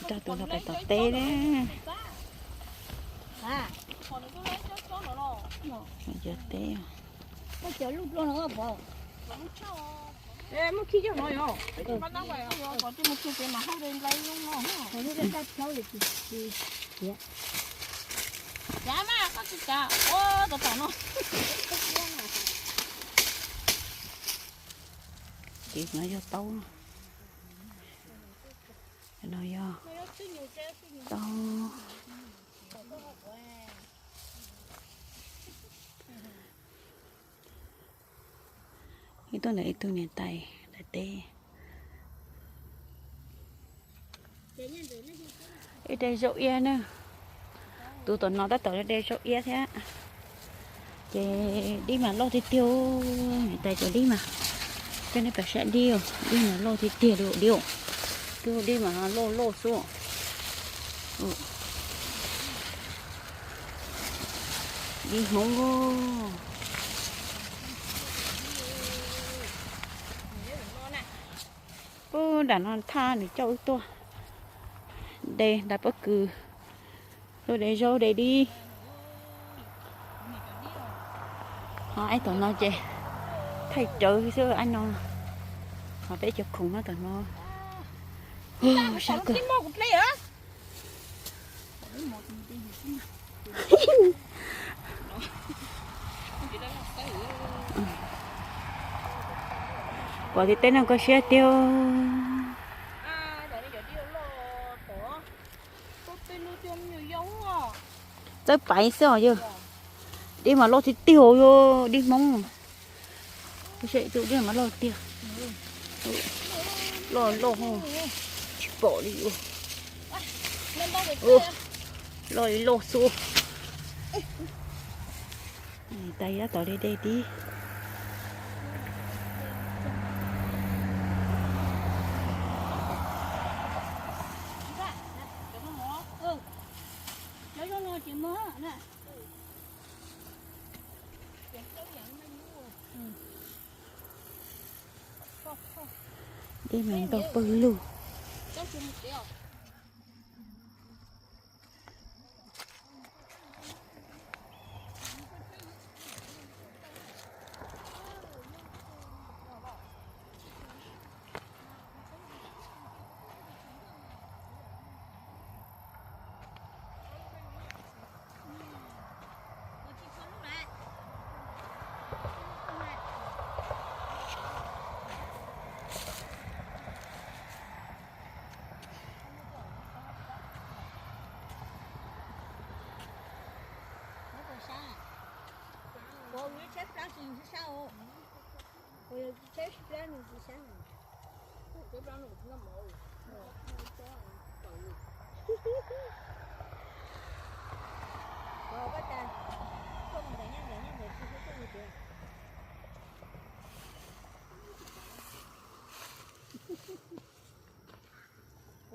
Coj tus no pais tom teb ne. Cov teb. Ces no yog taub. No yog taub. Ib tug ntawm ib tug niam tais daim teb. Ib daim zaub iab na. Tus tom no tab tom daim zaub iab thiab. Ces dib mas loj tiag tiag, niam tais cov dib mas. Coj nej pais saib dib, dib mas loj tiag tiag li dib. Twb dib mas loj loj xwb. Dib Hmoob. Ub, nram no thaj nws coj wb tuaj de ntais pob kws, tuaj de zaub de dib. Ho ib tom no ces thaij rawv xwb ib no. Ho peb cov khoom nyob tom no. Sab kawg. Pom tim teb no koj siab tiag. Txawb paiv xwb os yog. Dib mas loj tiag tiag yog dib Hmoob. Dib mas loj tiag. Loj loj, tsis pom li. Loj li loj xwb. Tais tab tom de de tib. Dib mas ntau pawg lug.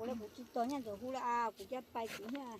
Ua li kuv tsis tos Nyiaj Ntxawm hu lawm, kuv coj pais kuv thiab.